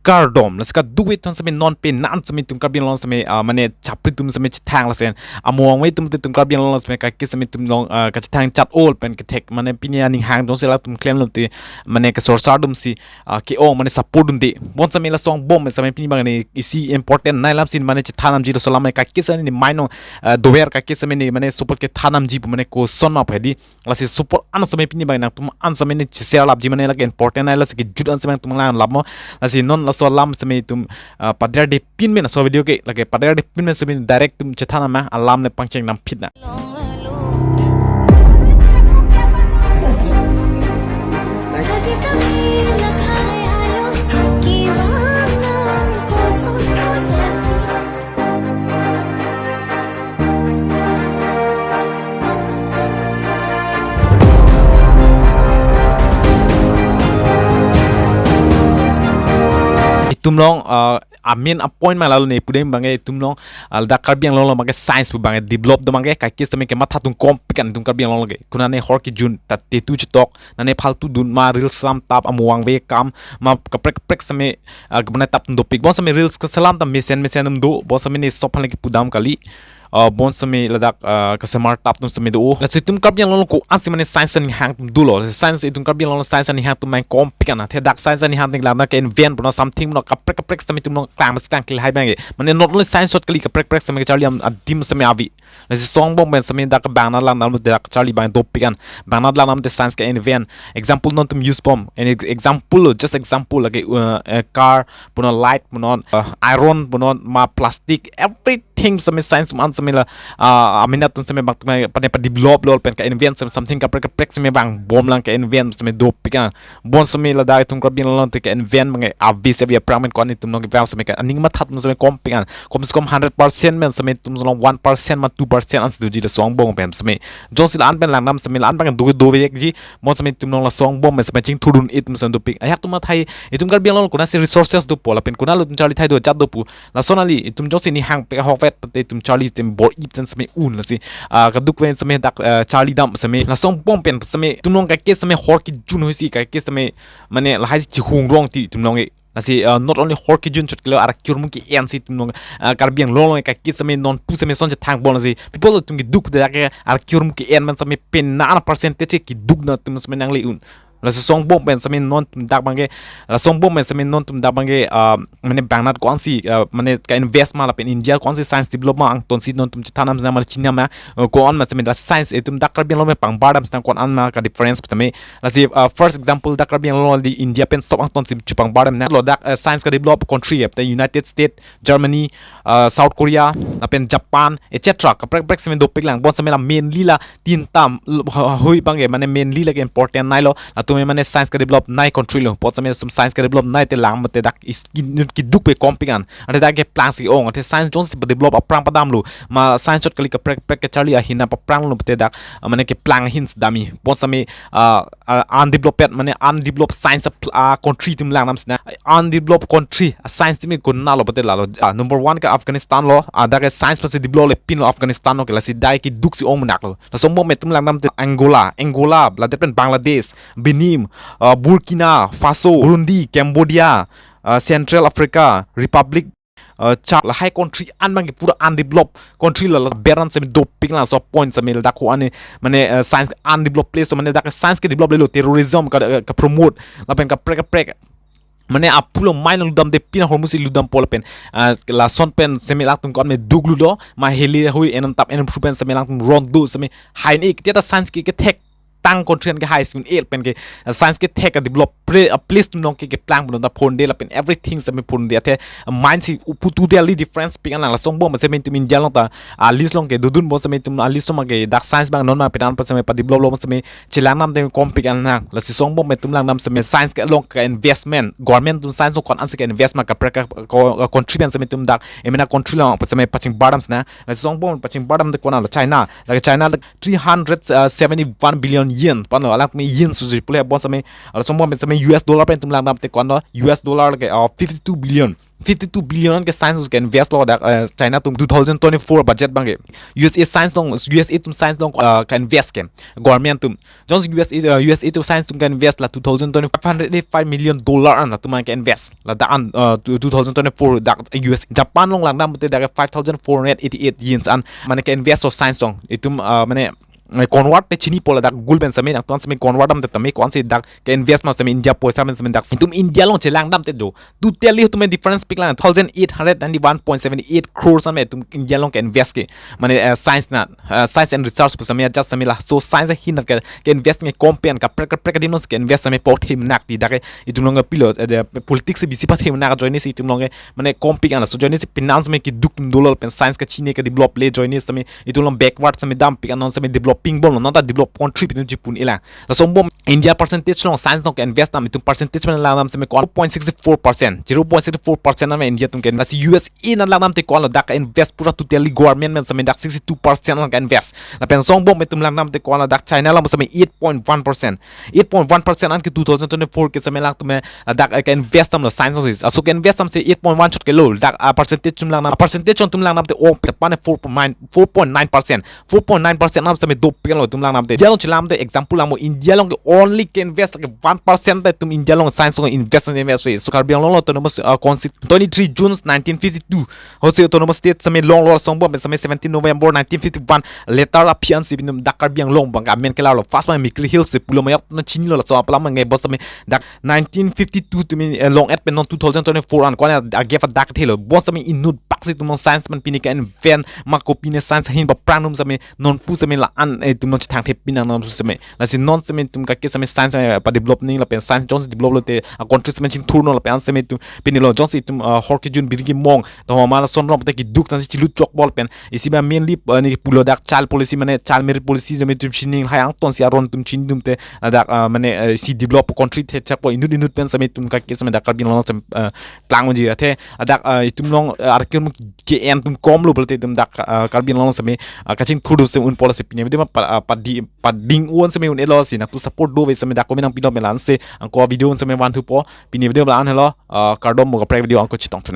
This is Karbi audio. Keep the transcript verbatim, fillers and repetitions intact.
kardom. Lasi kadokave atum seme non penan seme itum Karbi Anglong seme, ah, mane chapri atum seme chethang lasen. Amo angve atum te itum Karbi Anglong seme kaike seme itum long, ah, kachethang chat-o pen kethek mane pini aning hang jongsi latum klemlo te mane kesorsar atum si, ah, ke-ong mane support dunde. Bonseme laso angbong seme pini abang ne isi important nai lam si mane chethan namji laso alam kaike seme ne mai no, ah, dover kaike seme ne mane support kethan namji pu mane koson ma phedi. Lasi support an seme pini abang nangtum an seme ne cheshare lapji mane lake important nai, lasi kejut an seme nangtum lang lap mo. Lasi non laso alam seme itum, ah, paderdepin men laso video ke lake paderdepin men seme direct itum chethan nama alam le pangcheng nam phit na. Itum long, ah, amen a point ma lalo ne pudeng abang ke itum long, ah, ladak Karbi Anglong long abang ke science pu abang ke develop do abang ke kaike seme kematha atum kom pikan itum Karbi Anglong long ke. Konane hor kejun ta tetu chetok, nane phaltu dun ma reels selam tap amo angve akam ma kaprek kaprek seme, ah, kebonai tap atum dopik. Bonseme reels keselam ta mesen mesen atum do, bonseme ne sop hale kepudam kali. Ah, bonseme ladak, ah, kesemar tap atum seme do. Lasi itum Karbi Anglong ko-an si mane science aning hang atum dolo. Science itum Karbi Anglong science aning hang atum main kom pikan na. Te dak science aning hang atum lang na ke-invent puno something puno kaprek kaprek seme itum long klang mas klang kil hai abang ke. Mane not only science shot kali kaprek kaprek seme kacharli am adim seme ave. Lasi laso angbong pen seme dak bang na lang nam dak charli abang dopik an. Bang na lang nam te science ke-invent. Example non itum use bom. An ex-, example, just example lake, uh, uh, car puno, light puno, uh, iron puno, ma plastic, everything seme science man seme la, ah, amen atum seme bang tum pane pa develop lo pen ka-invent seme something kaprek kaprek seme bang bom lang ka-invent seme dopik an. Bonseme ladak itum Karbi Anglong te ka-invent abang ke abis abi aphrang men ko-an itum long kevang seme ka aning matha atum seme kom pikan. Kom se kom hundred percent men seme itum long one percent ma two percent an si doji laso angbong pen seme. Jongsi la-an pen lang nam seme la-an abang do dovekji. Bonseme itum long laso angbong pen seme chingthurdun itum seme dopik. Ajahak atum mathai itum Karbi Anglong konasi resources dopo lapen konalo itum charli thai do ajat do pu. Lason kali itum jongsi ne hang pe hokvet te itum charli itum bor-i pen seme un lasi, ah, kadokave seme dak, ah, charli dam seme. Laso angbong pen seme itum long kaike seme hor kejun hoisi kaike seme mane lahai si chihung rong ti itum long ke. Lasi, ah, not only hor kejun chot kelo arak kirmu ke-en si itum long, ah, Karbi Anglong long kaike seme non pu seme son chethang bom lasi. People itum keduk dak ke arak kirmu ke-en man seme penan percentage keduk na atum seme nangle un. Laso angbong pen seme non itum dak abang ke, laso angbong pen seme non itum dak abang ke, ah, mane bang nat ko-an si, ah, mane ka-invest ma lapen India ko-an si science develop ma angton si non itum chethan nam sena ma chinam na, ah, ko-an ma seme la science itum dak Karbi Anglong pen pangbar dam sena ko-an ma ka difference seme. Lasi, ah, first example dak Karbi Anglong di India pen stop angton si chepangbar dam na lo dak, ah, science ka develop country ya, te United States, Germany, ah, South Korea, lapen Japan, et cetera. Kaprek kaprek seme dopik lang. Bonseme la mainly la tin tam l-, ho-, hoi abang ke mane mainly lake important nai lo. Latum mane science ka develop nai country lo. Bonseme sum science ka develop nai te lang mate dak is ki, keduk pe kom pikan. Ante dak keplang si ong. Ante science jongsi pa develop aphrang padam lo. Ma science chot kali kaprek kaprek kacharli ahin aphrang lo te dak, ah, mane keplang ahin si dami. Bonseme, ah, ah, undeveloped mane undeveloped science ap-, ah, country itum lang nam sena. Undeveloped country, ah, science itum konalo pute lalo. Ah, number one ke Afghanistan lo. Ah, dak ke science pensi develop le pin lo Afghanistan lo ke lasi dak keduk si ong menak lo. Laso angbong pen itum lang nam te Angola, Angola, ladak pen Bangladesh, Benin, ah, Burkina Faso, Burundi, Cambodia, ah, Central Africa Republic, ah, Chad, lahai country an abang ke pura undeveloped country la, la beran seme dopik laso point seme ladak ko-an ne mane, ah, science undeveloped place mane dak science ke develop le lo terrorism ka, ka promote lapen kaprek kaprek. Mane aphulo mai nang ludam de pina hormu si ludam po lapen, ah, lason pen seme latum ko-an me duk ludo, ma heli hui enam tap enam pru pen seme latum ron do seme hain ik, te ta science ke kethek tang country an ke hai sing el pen ke, ah, science kethek ka develop pre-, ah, place atum long ke keplang punon ta phone de lapen everything seme phone de ate, ah, mind si uputu de ali difference pikan lang laso angbong seme itum India long ta, ah, list long ke dodun bonseme itum, ah, list long ke dak science abang non ma penan pa seme pa develop lo seme chelang nam te kom pikan lang. Lasi laso angbong pen itum lang nam seme science ke along ka investment. Government atum science ko-an si ka invest ma kaprek ka ko-, country pen seme itum dak emena country long pa seme pachingbar dam sena. Lasi laso angbong pachingbar dam te konalo China. Lake China lake three hundred seventy-one billion yen. Pano alak me yen susi pule bonseme. Laso angbong pen seme U S dollar pen itum lang nam te konalo U S dollar lake, uh, fifty-two billion. fifty-two billion an ke science ke invest lo dak, eh, China atum two thousand twenty-four budget abang ke. U S A science along, U S A atum science along, eh, ke invest ke government atum. Jongsi U S A, eh, U S A atum science atum ke invest la two thousand twenty-five, five hundred eighty-five million dollar an latum ke invest. Ladak an, eh, two, two thousand twenty-four dak U S, Japan along langdam te dak five thousand four hundred eighty-eight yens an mane ke invest lo science along. Itum, eh, mane, eh, convert te chinipo ladak Google pen sitame nangtum sitame convert damte tame ko-an si dak ke invest ma sitame India poisa pen sitame dak. Itum India along chelangdam te do. Totally itum difference piklang thousand eight hundred ninety-one point seven eight crores an itum India along ke invest ke. Mane, eh, science na, eh, science and research pu sitame just sitame laso science ahin ke, ke invest nge company an kaprek kaprek adim along ke invest sitame pok thim nak ti dak ke itum along ke pilo, eh, politics si bisi pathe nak ajoine si itum along ke mane company an laso ajoine si finance me kiduk atum dolo lapen science kachini ke develop le ajoine sitame itum along backward sitame dampik, anon sitame developing bomlo, non ta develop country itum chipun-e lang. Laso angbong India percentage along science along ke invest dam itum percentage pen langdam sitame ko-an point six four percent, zero point six four percent an India atum ke. Lasi U S A an langdam te ko-an lo dak invest pura totally government pen sitame dak sixty-two percent an ke invest. Lapen laso angbong itum langdam te ko-an lo dak China along sitame eight point one percent. Eight point one percent an ke two thousand twenty-four ke sitame lang atum, eh, dak, eh, ke invest damlo science along si. Laso ke invest dam si eight point one chot ke lo. Dak, ah, percentage atum langdam, percentage atum langdam te ong Japan four point nine, four point nine percent. Four point nine percent an sitame dopik lo itum langdam te. India along chelang te example lang mo, India along ke only ke invest ke one percent te itum India along science along invest, invest. So Karbi Anglong along autonomous, uh, council twenty-three June nineteen fifty-two. Hosi autonomous state sitame longlo, laso angbong pen sitame seventeen November nineteen fifty-one letter aphi an si binum dak Karbi Anglong abang amen kelar lo. First ma Mikir Hills si pulo, mayak na chinilo, laso apala ma nge bos sitame dak nineteen fifty-two tumi, eh, long-et pen non two thousand twenty-four an ko-an a gap adak thelo. Bos sitame inut bak si itum along science pen pini ke invent ma ko pine science ahin ba prang num sitame non pu sitame la-an, eh, itum along chethang thep pinang non pu sitame. Lasi non sitame itum kake sitame science sitame pa develop ning lapen science jongsi develop lote a country sitame chingthur non lapen an sitame itum pini lo jongsi itum, ah, hor kejun biri kemong, to ma lason rom te kiduk tan si chilut chok bol pen. Isi ba mainly, ah, ne pulo dak child policy mane child marriage policy sitame itum sining hai angton si aron itum chinidum te, ah, dak, ah, mane, eh, si develop country the chakpo inut inut pen sitame itum kake sitame dak Karbi Anglong sitame, ah, klang unji athe, ah, dak, ah, itum along, ah, arki ke-en atum komlo pulote itum dak, ah, Karbi Anglong sitame, ah, kachingthur dun sitame un policy pini video ma pa, ah, padi, pading un sitame un-elo si nangtum support do ave sitame dak comment nangpidom melan se angko video un sitame van thupo. Pini video la-an helo, ah, kardom mo kaprek video angko chetong thunang.